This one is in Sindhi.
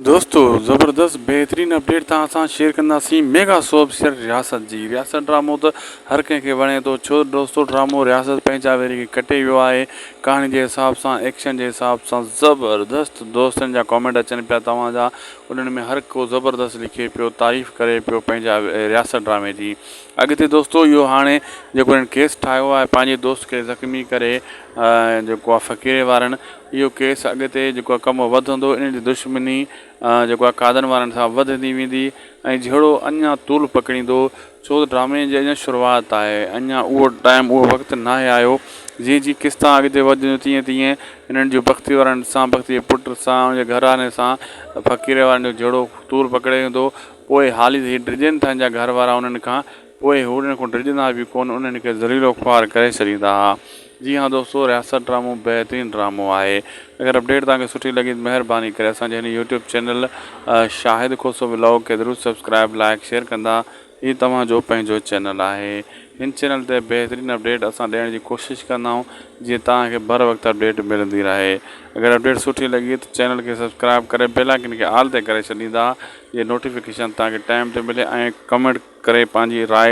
دوستو زبردست بهترين اپڊيٽ توهان سان شيئر ڪنداسين ميگا سوپ سيريل رياست جي رياست ڊرامو ته هر ڪنهن کي وڻي ٿو ڇو دوستو ڊرامو رياست پنهنجا ويري کي ڪٽي ويو آهي ڪهاڻي جي حساب سان ايڪشن جي حساب سان زبردست دوستن جا ڪامينٽ اچن پيا توهان جا انهن ۾ هر ڪو زبردست لکي پيو تعريف ڪري پيو پنهنجا رياست ڊرامي جي اڳتي دوستو اهو هاڻي جيڪو هنن ڪيس ٺاهيو آهي پنهنجي دوست کي زخمي ڪري جيڪو آهي فقيري وارن اهو ڪيس اڳتي جيڪو آهي ڪم وڌندو انهن جي دشمني جيڪو آهي قادن وارن سان وڌندي ويندي ۽ جهيڙو اڃا طول پڪڙيندو ڇو ته ڊرامي جي اڃا شروعات آهي اڃا اهو ٽائيم اهو وقت ناهي آيو جيئن جيئن قسطا اڳتي وڌنديون تيئن تيئن هنن جو بختي وارن سان بختي جي پٽ سان ان جي گهر وارن سان فقير وارن جو جهيڙو طول پڪڙي ويندو پوء حالي هي ڊڄن ٿا هن جا گهر وارا انهن کان پوء هو انهن کان ڊڄندا به ڪونه انهن کي ذليل و خوار ڪري ڇڏيندا ها. جي ها دوستو رياست ڊرامو بهترين ڊرامو آهي اگر اپڊيٽ توهان کي سٺي لڳي ته مهرباني ڪري اسان جي هن YouTube channel Shahid Khoso vlog کي ضرور سبسڪرائب لائڪ شيئر ڪندا هي توهان جو پنهنجو چينل آهي هن چينل تي بهترين اپڊيٽ اسان ڏيڻ جي ڪوشش ڪندا آهيون جيئن توهان کي بر وقت اپڊيٽ ملندي رهي اگر اپڊيٽ سٺي لڳي ته چينل کي سبسڪرائب ڪري بيل آئيڪن کي آل تي ڪري ڇڏيندا جيئن نوٽيفڪيشن توهان کي ٽائيم تي ملي ۽ ڪمينٽ ڪري پنهنجي راء.